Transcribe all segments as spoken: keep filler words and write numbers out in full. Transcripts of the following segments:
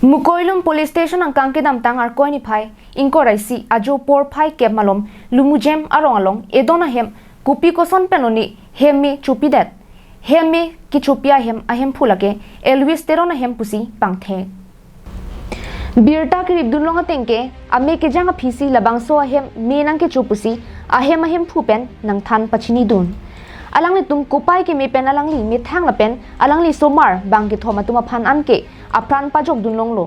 Mukoilum Police Station angkang kedamtang Arkoi niphai ingkoi ra isi ajo porphai kep malom Lumujem arong along edon ahem kopi koson pen oni hem me chopidet. Hem me kechopi ahem ahemphu lake Elvis Teron ahem pusi pangthek. Birta keripdun long ateng ke ame kejang aphi si labangso ahem me nangkecho pusi ahem ahemphu pen nangthan pachinidun. Alanglitum kopai keme pen alangli methang lapen alangli somar bang kethom atum aphan anke apran pajokdun longlo.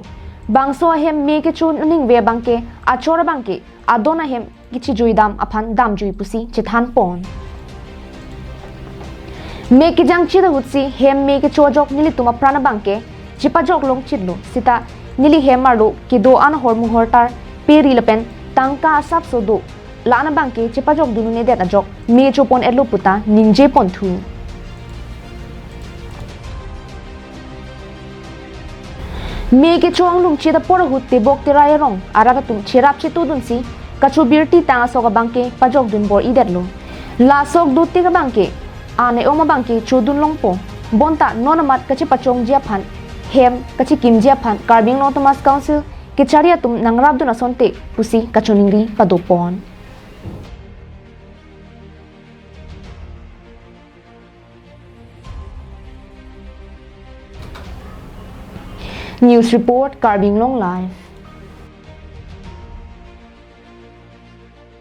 Bangso ahem me kecho ningve abangke achor abangke adon ahem kechijuidam aphan damjui pusi chethanpon. Me kejang chit ahut si hem me kecho ajok nelitum apran abangke chepajok longchitlo, sita neli hem arlo kedo-an ahormu hortar peri lapen tangka asapso do la-an abangke chepajokdun un-edet ajok me chopon-etlo puta ningjeponthu. Me kecho anglum chit apor ahut tebok terai arong arat atum cherap chetudunsi kachobirti tang asok abangke pajokdun bor-idetlo. La asok dotik abangke an e-om abangke chodun longpo. Bonta non amat kachepachongji aphan, hem kachekimji aphan Karbi Anglong Autonomous Council kechari atum nangrapdun asonte pusi kachoningri padopon. News report, Karbi Anglong Live.